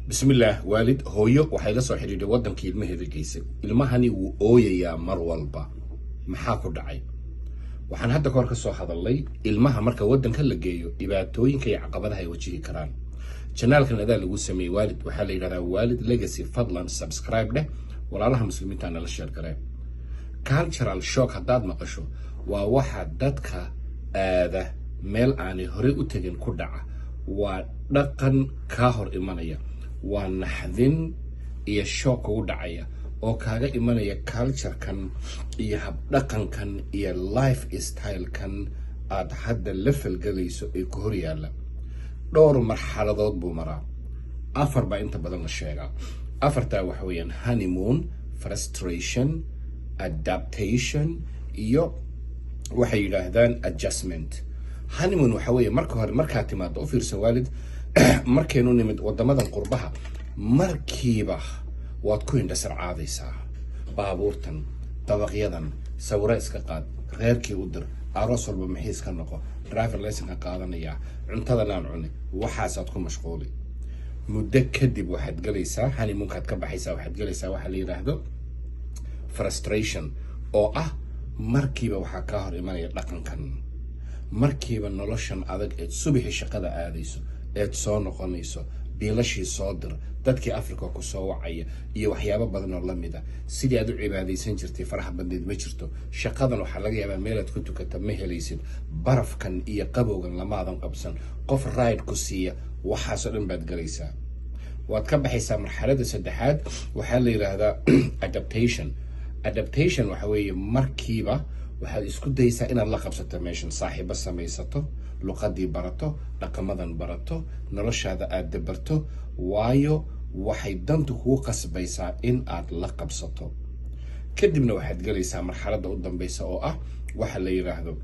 Bismillaah. Waalid, hooyo waxay la soo xidhiidhay waddankii ilmaheeda geysay. Ilmahani wuu ooyayaa mar walba, maxaa ku dhacay? Waxaan hadda kahor ka soo hadalnay ilmaha marka waddanka la geeyo, dhibaatooyinka iyo caqabadaha ay wajihi karaan. Channelkan adaa lagu sameeyey, waalid, waxaa la yidhahdaa Waalid Legacy. Fadlan subscribe dheh, walaalaha Muslimiinta nala share gareen. Cultural shock haddaad maqasho, waa waxa dadka aada meel aanay horey u tegin ku dhaca. Waa dhaqan kaa hor imanaya, waa naxdin iyo shock kugu dhacaya oo kaaga imanaya culturekan iyo habdhaqankan iyo life stylekan aad hadda la falgelayso ee ku hor yaalla. Dhowr marxaladood buu maraa, afar baa inta badan la sheegaa. Afartaa waxa weeyaan honeymoon, frustration, adaptation iyo waxay yidhaahdaan adjustment. Honeymoon waxa weeye marka hore markaad timaado. U fiirsan, waalid, markaynu nimid waddamadan qurbaha, markiiba waad ku indhasarcaadaysaa baabuurtan, dabaqyadan, sawiro iska qaad, reerkii u dir, aroos walba maxiis ka noqo, driver license ka qaadanayaa, cuntadan aan cuni, waxaasaad ku mashquuli. Muddo kadib waxaad gelaysaa honeymoonkaad ka baxaysaa, waxaad gelaysaa waxaa la yidhaahdo frustration, oo ah markiiba waxaa kaa hor imanaya dhaqankan, markiiba noloshan adag eed subaxii shaqada aadayso, eed soo noqonayso, biilashii soo dir, dadkii Africa ku soo wacaya iyo waxyaabo badan oo lamid a. Sidii aad u cibaadaysan jirtay faraha badneed ma jirto. Shaqadan waxaa laga yaabaa meelaad ku tukata ma helaysid. Barafkan iyo qabowgan lamaadan qabsan. Qof ride ku siiya, waxaasoo dhan baad galaysaa. Waad ka baxaysaa. Marxaladda saddexaad waxaa la yidhaahdaa adaptation. Adaptation waxa weeye markiiba waxaad isku daysaa inaad la qabsato meeshan, saaxiibo samaysato, luqadii barato, dhaqamadan barato, noloshaada aad dabarto, waayo waxay dantu kugu qasbaysaa in aad la qabsato. Kadibna waxaad gelaysaa marxaladda u dambeysa oo ah waxa la yidhaahdo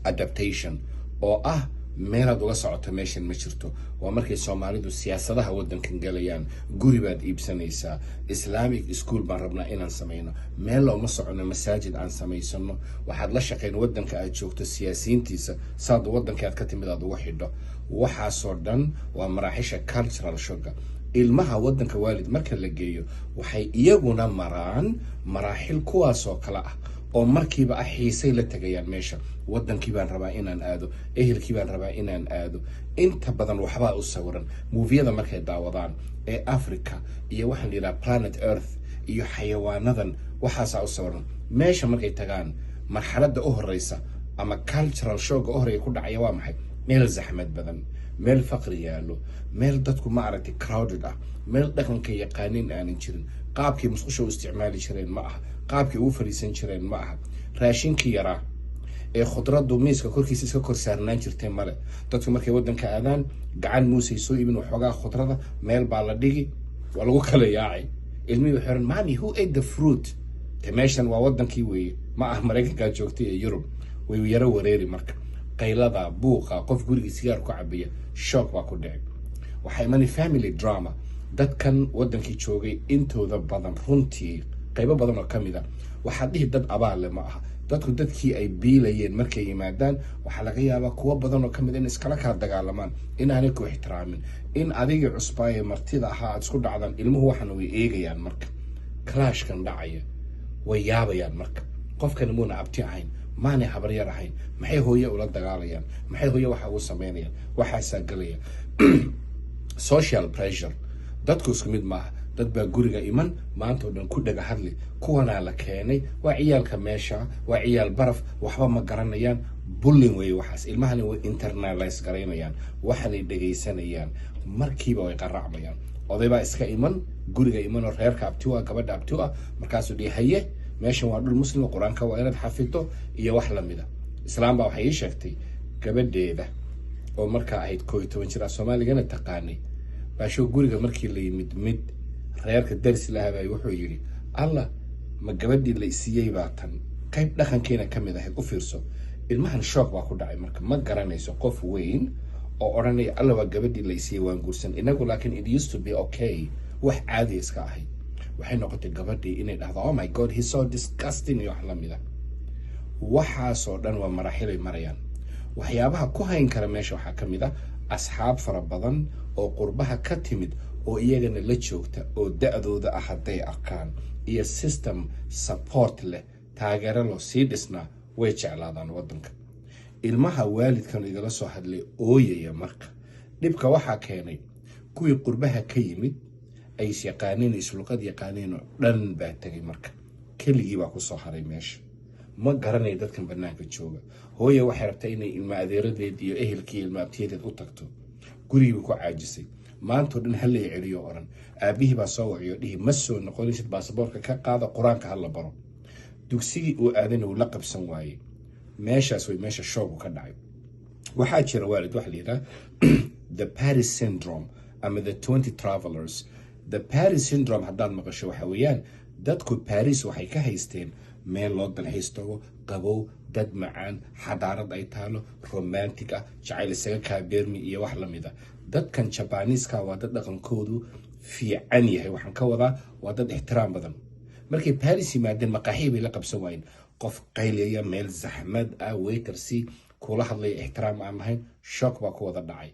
adaptation, oo ah meelaad uga socoto meeshan ma jirto. Waa markay Soomaalidu siyaasadaha waddankan galayaan. Guri baad iibsanaysaa, Islamic school baan rabnaa inaan samayno, meel looma socono, masaajid aan samaysano. Waxaad la shaqayn waddanka aad joogto siyaasiyiintiisa, saad waddanka aad ka timid aad uga xidho. Waxaasoo dhan waa maraaxisha cultural shocka. Ilmaha waddanka, waalid, marka la geeyo, waxay iyaguna maraan maraaxil kuwaasoo kale ah, oo markiiba ah xiisay la tegayaan meesha. Waddankii baan rabaa inaan aado, ehelkii baan rabaa inaan aado. Inta badan waxbaa u sawiran movieyada markay daawadaan ee Africa iyo waxaan la yidhaha planet Earth iyo xayawaanadan, waxaasaa u sawiran. Meesha markay tagaan, marxaladda u horeysa ama cultural shocka u horeeya ku dhacaya waa maxay? Meel zaxmad badan, meel faqri yaallo, meel dadku, ma aragtay, crowded ah, meel dhaqanka yaqaanin aanan jirin. Qaabkii musqusha u isticmaali jireen ma aha, qaabkii ugu fadhiisan jireen ma aha, raashinkii yaraa ee khudraddu miiska korkiisa iska kor saarnaan jirtay male. Dadku markay waddanka aadaan, gacan muusay soo iibin, waxoogaa khudrada meel baa la dhigi, waa lagu kala yaacay. Ilmihii waxay oran, "Mommy, who ate the fruit?" Te meeshan waa waddankii weeye, ma ah Maraykankaa joogtay ee Yurub. Way yaro wareeri marka, qaylada, buuqa, qof gurigii sigaar ku cabaya, shock baa ku dhici. Waxaa imanay family drama. Dadkan waddankii joogay intooda badan, runtii qaybo badan oo ka mid a, waxaad dhihi dad abaale ma aha. Dadku dadkii ay biilayeen markay yimaadaan, waxaa laga yaabaa kuwo badan oo kamid in iskala kala dagaalamaan, in aanay ku ixtiraamin, in adigii cusbaaye martida ahaa aad isku dhacdaan. Ilmuhu waxana way eegayaan marka, clashkan dhacaya way yaabayaan. Marka qofkani muuna abti ahayn, maanay habaryar ahayn, maxay hooye ula dagaalayaan? Maxay hooye waxa ugu sameynayaan? Waxaasaa gelaya social pressure. Dadku isku mid maaha. Dad baa guriga iman, maanta oo dhan ku dhaga hadli, kuwanaa la keenay, waa ciyaalka meesha, waa ciyaal baraf, waxba ma garanayaan. Bullying weeye waxaas. Ilmahani way internalize garaynayaan waxaanay dhegaysanayaan, markiiba way qaracmayaan. Oday baa iska iman, guriga iman, oo reerka abti u ah, gabadha abti u ah. Markaasuu dhihi, "Haye, meeshan waa dhul Muslima, Qur-aanka waa inaad xafido," iyo wax lamida. Islaam baa waxay ii sheegtay gabadheeda oo markaa ahayd 11 jir ah, Soomaaligana taqaanay, baasho guriga markii la yimid, mid reerka daris lahabay wuxuu yidhi, "Alla, ma gabadhii la isiiyey baa tan?" Qayb dhaqankeena ka mid ahayd. U fiirso, ilmahan shock baa ku dhacay. Marka ma garanayso qof weyn oo odhanaya, "Alla, waa gabadhii la isiiyey, waan guursan." Inagu laakiin it used to be okay, wax caadi iska ahayd. Waxay noqotay gabadhii inay dhahdo, "Oh my God, he's so disgusting," iyo wax lamid a. Waxaasoo dhan waa maraaxilay marayaan. Waxyaabaha ku hayn kara meesha waxaa ka mid ah asxaab fara badan oo qurbaha ka timid. oo iyagana la joogta oo da-dooda ah hadday arkaan, iyo system support leh, taageero loo sii dhisnaa, way jeclaadaan waddanka. Ilmaha waalidkan igala soo hadlay ooyaya, marka dhibka waxaa keenay kuwii qurbaha ka yimid ay is yaqaaneen, isluqad yaqaaneen oo dhan baa tegay. Marka keligii baa kusoo haray meesha, ma garanaya dadkan banaanka jooga. Hooya waxay rabtaa inay ilma adeeradeed iyo ehelkii ilma abtiyadeed u tagto. Gurigiiba ku caajisay, maantao dhan halay celiyo odhan. Aabihii baa soo waciyo, dhihi: "Ma soo noqonaysid, baasaboorka ka qaada, Qur-aanka hala baro." Dugsigii uu aadana uu la qabsan waayey. Meeshaas way meesha shock-gu ka dhacay. Waxaa jira, waalid, waxa la yidhaha the Paris syndrome ama the 20 travelers. The Paris syndrome haddaad maqasho, waxa weeyaan dadku Paris waxay ka haysteen meel loo dalxiis tago, qabow, dad macaan, xadaarad ay taalo, romantic ah, jacayl isaga kaabeermi iyo wax lamid a. Dadkan Jabaniiska waa dad dhaqankoodu fiican yahay, waxaan ka wadaa waa dad ixtiraam badan. Markay Paris yimaadeen, maqaaxiya bay la qabsan waayeen: qof qaylaya, meel zaxmad ah, waiter si kula hadlaya ixtiraam aan lahayn. Shock baa ku wada dhacay.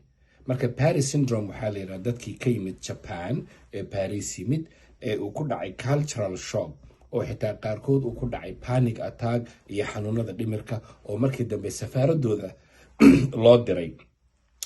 Marka Paris syndrome waxaa la yidhaha dadkii ka yimid Japan ee Paris yimid ee uu ku dhacay cultural shock, oo xitaa qaarkood uu ku dhacay panic attack iyo xanuunada dhimirka, oo markii dambe safaaradooda loo diray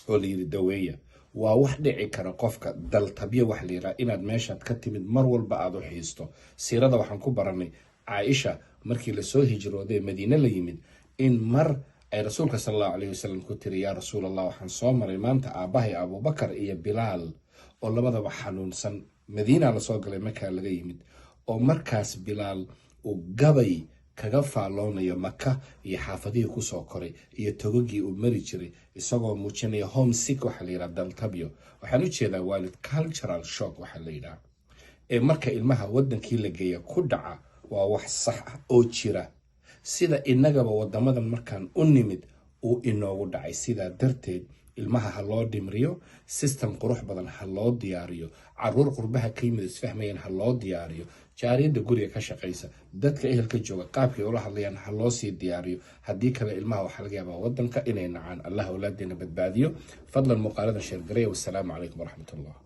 oo la yidhi daweeya. Waa wax dhici kara qofka daltabyo wax la yidhaha, inaad meeshaad ka timid mar walba aada u xiisto. Siirada waxaan ku baranay Caaisha markii lasoo hijrooday Madiine la yimid, in mar ay Rasuulka sala Allahu calayhi wasalam ku tiri: "Yaa Rasuul Allah, waxaan soo maray maanta aabbahay Abuubakar iyo Bilaal oo labadaba xanuunsan." Madiina lasoo galay, Markaa laga yimid, oo markaas Bilaal uu gabay kaga faalloonayo Maka iyo xaafadihii kusoo koray iyo togagii uu mari jiray, isagoo muujinaya homesick, waxaa la yidhaha daltabyo. Waxaan u jeedaa, waalid, cultural shock waxaa la yidhaha ee marka ilmaha waddankii la geeya ku dhaca waa wax sax ah oo jira, sida innagaba waddamadan markaan u nimid uu inoogu dhacay. Sidaa darteed ilmaha ha loo dhimriyo, system qurux badan ha loo diyaariyo, caruur qurbaha ka yimid isfahmayaan ha loo diyaariyo, jaariyadda guriga ka shaqaysa, dadka ehelka jooga qaabkay ula hadlayaan ha loo sii diyaariyo. Haddii kale ilmaha waxaa laga yaabaa wadanka inay nacaan. Allah awlaadeena badbaadiyo. Fadlan muuqaalada share gareeya. Wasalaamu calaykum waraxmatullah.